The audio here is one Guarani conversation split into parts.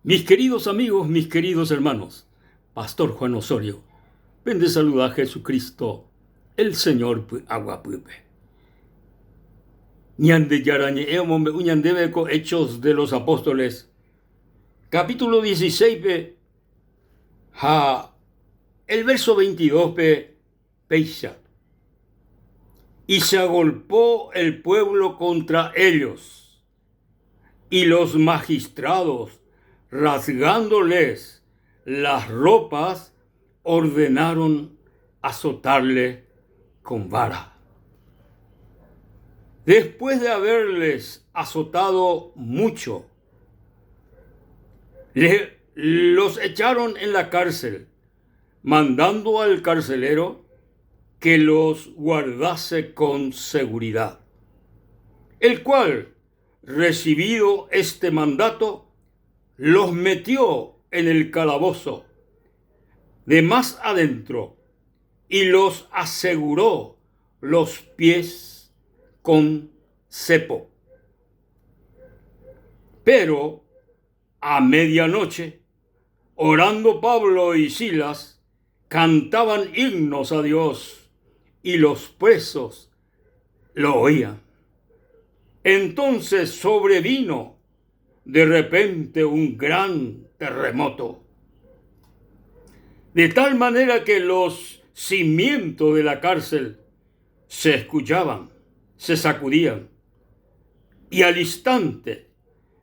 Mis queridos amigos, mis queridos hermanos, Pastor Juan Osorio, pende saluda Jesucristo, el Señor py'aguapýpe. Ñandejára ñe'ẽ omombe'u ñandéve ko Hechos de los Apóstoles, capítulo 16-pe ha el verso 22-pe péicha. Y se agolpó el pueblo contra ellos, y los magistrados, rasgándoles las ropas, ordenaron azotarle con vara. Después de haberles azotado mucho, le, los echaron en la cárcel, mandando al carcelero que los guardase con seguridad, el cual, recibido este mandato, los metió en el calabozo de más adentro y los aseguró los pies con cepo. Pero a medianoche, orando Pablo y Silas, cantaban himnos a Dios y los presos lo oían. Entonces sobrevino de repente un gran terremoto, de tal manera que los cimientos de la cárcel se escuchaban, se sacudían, y al instante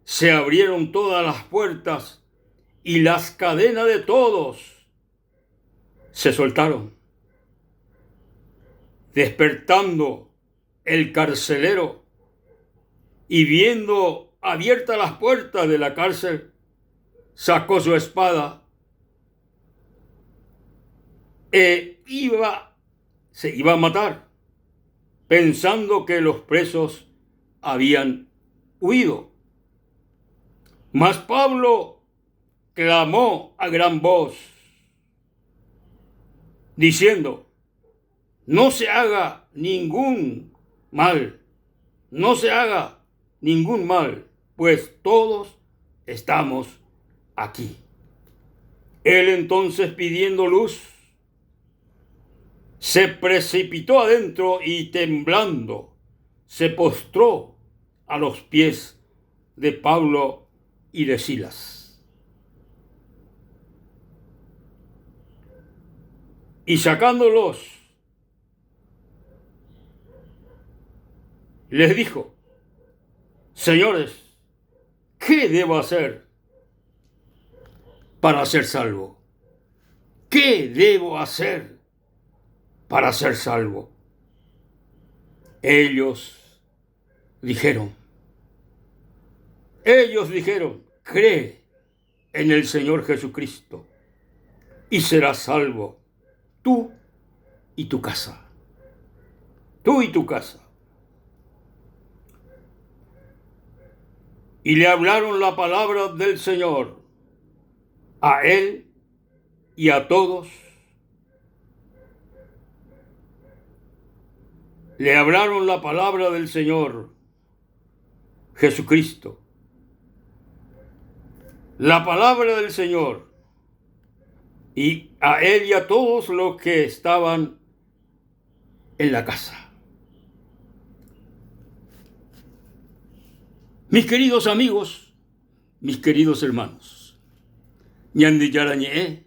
se abrieron todas las puertas y las cadenas de todos se soltaron. Despertando el carcelero y viendo abiertas las puertas de la cárcel, sacó su espada e iba, se iba a matar, pensando que los presos habían huido. Mas Pablo clamó a gran voz, diciendo, no se haga ningún mal, no se haga ningún mal, pues todos estamos aquí. Él entonces pidiendo luz, se precipitó adentro y temblando se postró a los pies de Pablo y de Silas. Y sacándolos, les dijo, señores, ¿qué debo hacer para ser salvo? ¿Qué debo hacer para ser salvo? Ellos dijeron, ellos dijeron, cree en el Señor Jesucristo y serás salvo tú y tu casa. Tú y tu casa. Y le hablaron la palabra del Señor a él y a todos. Le hablaron la palabra del Señor Jesucristo. La palabra del Señor y a él y a todos los que estaban en la casa. Mis queridos amigos, mis queridos hermanos, Ñandejára ñe'ẽ,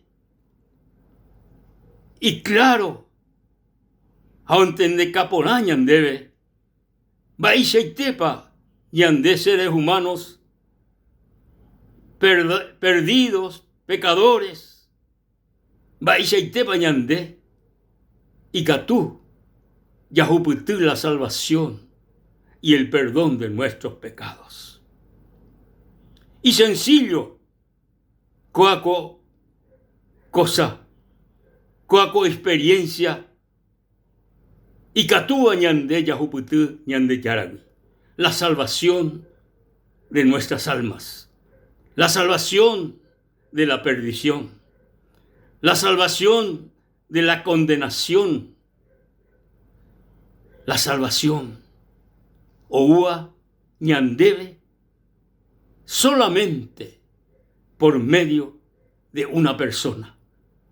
y claro ha ontendeka porã ñandéve mba'eichaitépa ñande seres humanos perdidos, pecadores, mba'eichaitépa ñande ikatu jahupyty la salvación y el perdón de nuestros pecados. Isencillo kóa ko cosa, kóa ko experiencia Ikatúva ñande jahupyty Ñandejáragui, la salvación de nuestras almas, la salvación de la perdición, la salvación de la condenación, la salvación oúva ñandéve solamente. Por medio de una persona,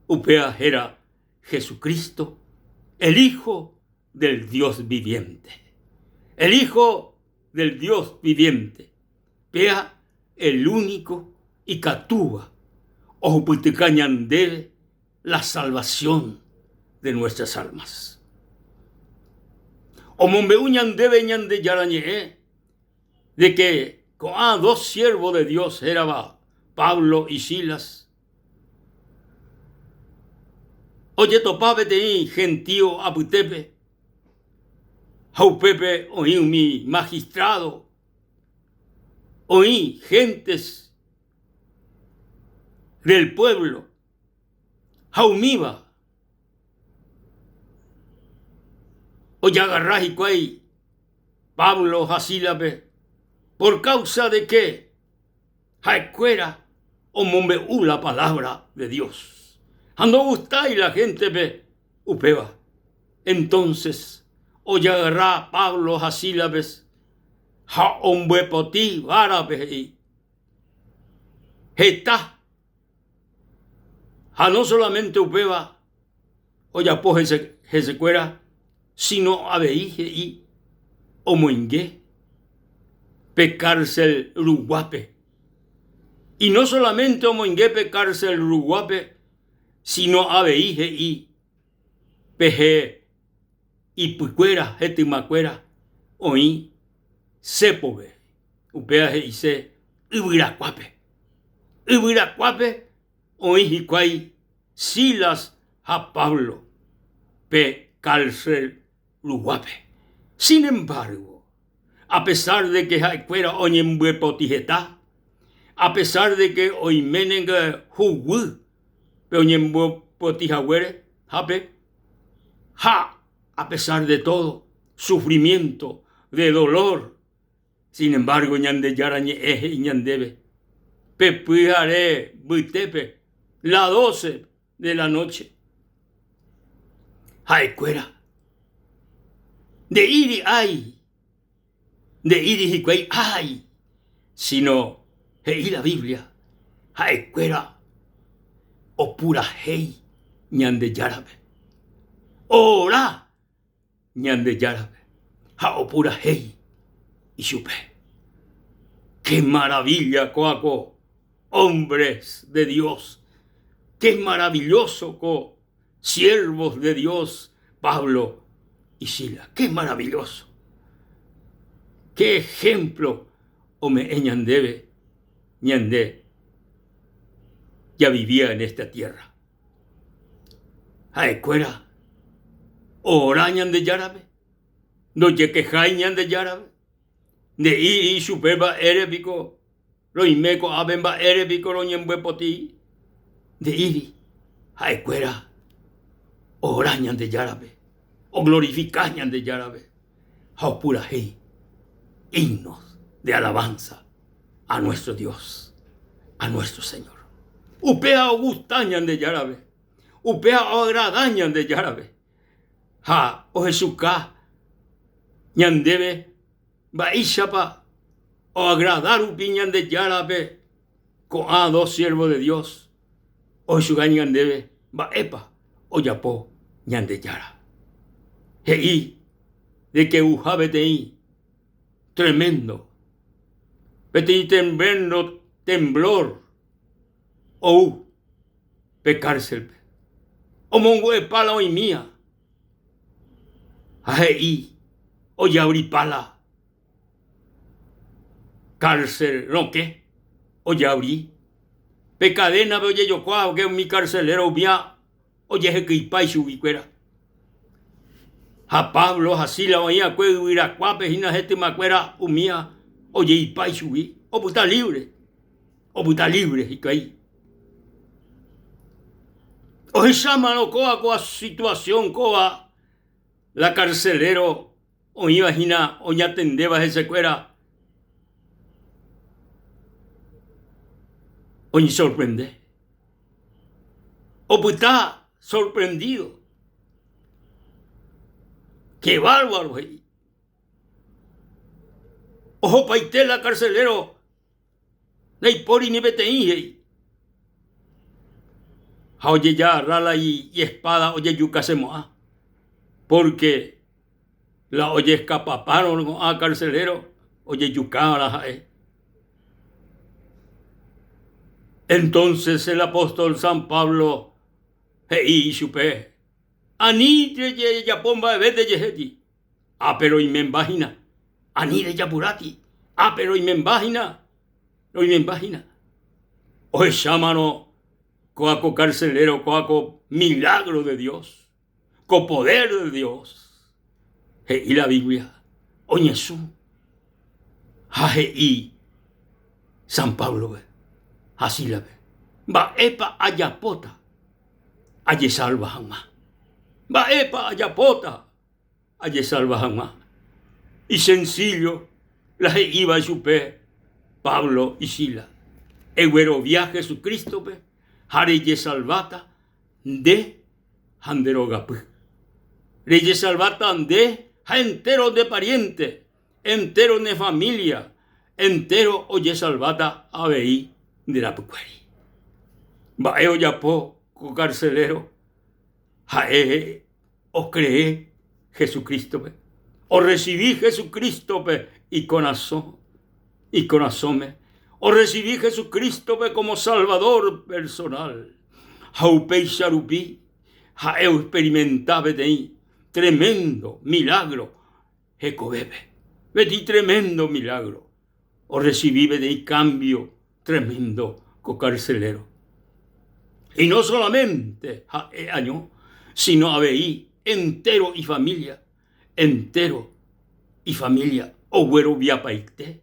upéva héra Jesucristo, el Hijo del Dios viviente. El Hijo del Dios viviente, péa el único ikatúva ohupytyka ñandéve la salvación de nuestras almas. Omombe'u ñandéve Ñandejára Ñe'ẽ de que ko'ã dos siervos de Dios hérava Pablo y Silas ojetopa peteĩ gentío apytépe ha upépe oĩ umi magistrado, oĩ gentes del pueblo ha umíva ojagarra hikuái Pablo ha Sílape por causa de que ha'ekuéra omombe'u la palabra de Dios. Ha ndogustái la héntepe upéva. Entonces ojagarra Pablo ha Sílape ha ombyepoti várape he'i, Heta Ha no solamente upéva ojapo hesekuéra, sino avei he'i omoinge pe cárcel ruguápe. Y no solamente omoinge pe cárcel ruguápe, sino avei he'i peje ipykuéra, hetymakuéra oĩ cépove. Upéva he'ise yvyrakuápe. Yvyrakuápe oĩ hikuái Silas ha Pablo pe kárcel ruguápe. Sin embargo, a pesar de que ha'ekuéra oñembyepoti heta, a pesar de que oiménengue huguy pe oñembyepoti haguére hápe, ha a pesar de todo sufrimiento, de dolor, Sin embargo, Ñandejára Ñe'ẽ he'i ñandéve, Pe pyhare mbytépe, la doce de la noche, ha'ekuéra nde'íri ái, nde'íri hikuái ái, sino he'i la Biblia, ha'ekuéra opurahéi Ñandejárape. Oora Ñandejárape ha opurahéi ichupe. Qué maravilla kóa ko hombres de Dios, qué maravilloso ko siervos de Dios Pablo y Silas, qué maravilloso, qué ejemplo ome'ẽ ñandéve ñande javivía en esta tierra. Ha'ekuéra oora Ñandejárape, ndojekejái Ñandejárape, nde'íri ichupe mba'ére piko roime ko'ápe, mba'ére piko roñembyepoti, nde'íri. Ha'ekuéra oora Ñandejárape, oglorifika Ñandejárape ha opurahéi himnos de alabanza a nuestro Dios, a nuestro Señor. Upéva ogusta Ñandejárape, upéva oagrada Ñandejárape ha ohechuka ñandéve mba'éichapa oagrada rupi Ñandejárape ko'ã dos siervos de Dios ohechuka ñandéve mba'épa ojapo Ñandejára. He'i de que ouha peteĩ tremendo, peteĩ tremendo temblor ou pe cárcel-pe. Omongu'epa la oĩmía ha he'i ojeavripa la cárcel rokẽ, ojeavri pe cadena-pe ojejokuaa umi carcelero umía ojehekyipa ichuguikuéra. Ha Pablo ha Silas oĩ va'ekue yvyrakuápe hína hetymakuéra umía ojeipa ichugui, opyta libre, opyta libre hikuái. Ohechámarõ kóva ko situación kóva la carcelero oĩva hína oñatendéva hesekuéra oñesorprende. Opyta sorprendido. Qué bárbaro, he'i. Ohopaite la carcelero, ndaipóri ni peteĩ, he'i. Ha ojejagarra la ijespada ojejukasemo'ã, pórke la ojeskapapárõ ko'ã karseléro ojejukava'erã ha'e. Entonces el apóstol San Pablo he'i ichupe, Ani rejejapo mba'eve ndejehegui, ápe roimemba hína, ani rejapuráti, ápe roimemba hína, roimemba hína. Ohechámarõ kóa ko carcelero, kóa ko milagro de Dios, ko poder de Dios, he'i la Biblia, oñesũ ha he'i San Páblope ha Sílape, Mba'épa ajapóta ajesalva hag̃ua? Mba'épa ajapóta ajesalva hag̃ua? Isencillo la he'íva ichupe Pablo y Sila, Eguerovia Jesucrístope ha rejesalváta nde ha nde rogapy. Rejesalváta nde ha entéro nde pariénte, entéro ne família, entéro ojesalváta avei nde rapykuéri. Mba'e ojapo ko karseléro? Ha'e okree Jesucrístope, orresivi Jesucrístope ikorasõ, ikorasõme, orresivi Jesucrístope kómo Salvadór personál. Ha upéicha rupi ha'e oexperimenta peteĩ treméndo milágro hekovépe. Peteĩ treméndo milágro orresivi peteĩ kámbio Tremendo ko carcelero. Y no solamente ha'e año, sino avei entero ifamilia, entero ifamilia ogueroviapaite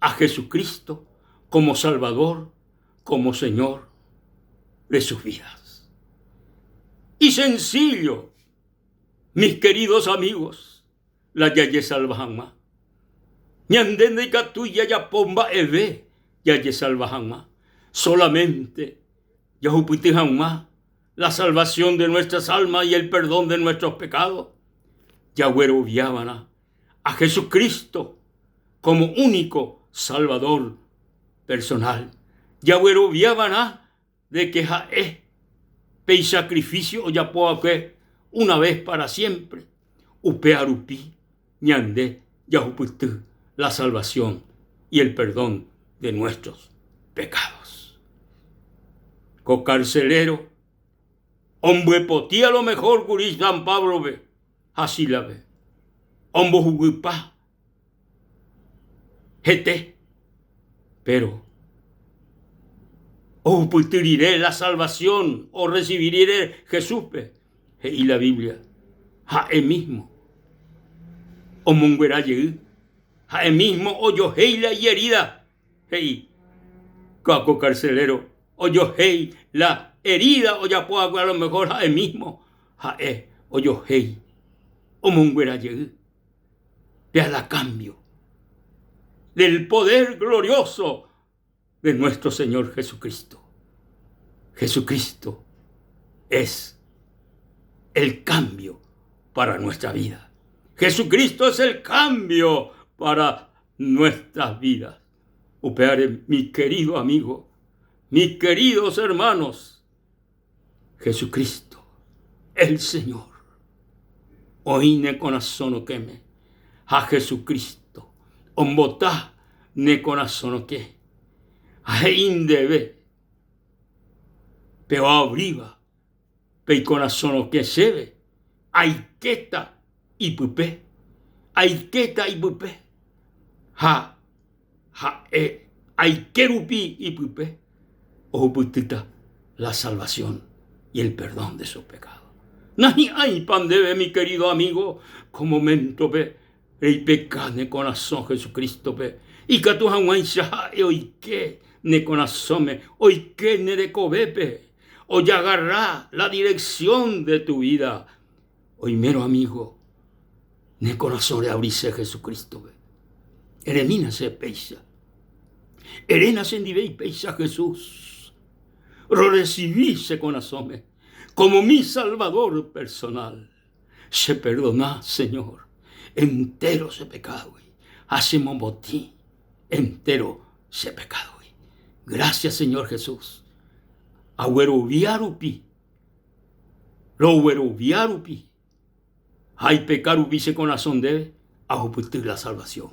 a Jesucristo como Salvador, como Señor de sus vidas. Isencillo, mis queridos amigos, la jajesalva hag̃ua. Ñande ndaikatúi jajapo mba'eve jajesalva hag̃ua, solamente jahupyty hag̃ua la salvación de nuestras almas y el perdón de nuestros pecados, jagueroviava'erã a Jesucristo como único Salvador personal. Jagueroviava'erã de que ha'e pe isacrificio ojapo va'ekue una vez para siempre, upéva rupi ñande jahupyty la salvación y el perdón de nuestros pecados. Ko carcelero ombyepoti a lo mejor kuri San Pablo-pe ha Sílape, ombohuguypa hete. Péro ohupyty rire la salvasión, orresivi rire Jesúspe, he'i la Biblia, ha'e mísmo omonguera jey, ha'e mísmo ojohéi la ijerída, he'i ko ko karseléro ojohéi la erída ojapo va'ekue a lo mejor ha'e mísmo ha'e ojohéi omonguera jey. Péa la cambio del poder glorioso de nuestro Señor Jesucristo. Jesucristo es el cambio para nuestra vida. Jesucristo es el cambio para nuestras vidas. Upévare, mi querido amigo, mis queridos hermanos, Jesucristo, el Señor, oĩ ne korasõ rokẽme ha Jesucristo ombota ne korasõ rokẽ ha he'i ndéve pe oavríva pe ikorasõ rokẽ chéve aikéta ipype, aikéta ipype ha Ha'e aike rupi ipype ohupytýta la salvación y el perdón de sus pecados. Nahi'ãipa ndéve mi querido amigo ko momento-pe reipeka ne korasõ Jesucristo-pe ikatu hag̃uáicha ha'e oike ne korasõme, oike ne rekovépe, ojagarra la dirección de tu vida. Oimérõ amigo, ne korasõ reavrise Jesucristo-pe. Eremína che péicha. Eréna chendive péicha Jesús. Roresivi che korasõme como mi Salvador personal. Che perdona, Señor, entero che pekádogui ha chemomotĩ entero che pekádogui. Gracias, Señor Jesús. Aguerovia rupi. Roguerovia rupi ha aipeka rupi che korasõ ndéve ahupyty la salvación.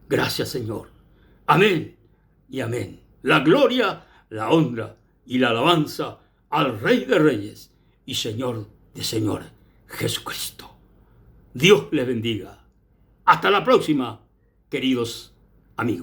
Gracias Señor. Amén y amén. La gloria, la honra y la alabanza al Rey de Reyes y Señor de Señores, Jesucristo. Dios les bendiga. Hasta la próxima, queridos amigos.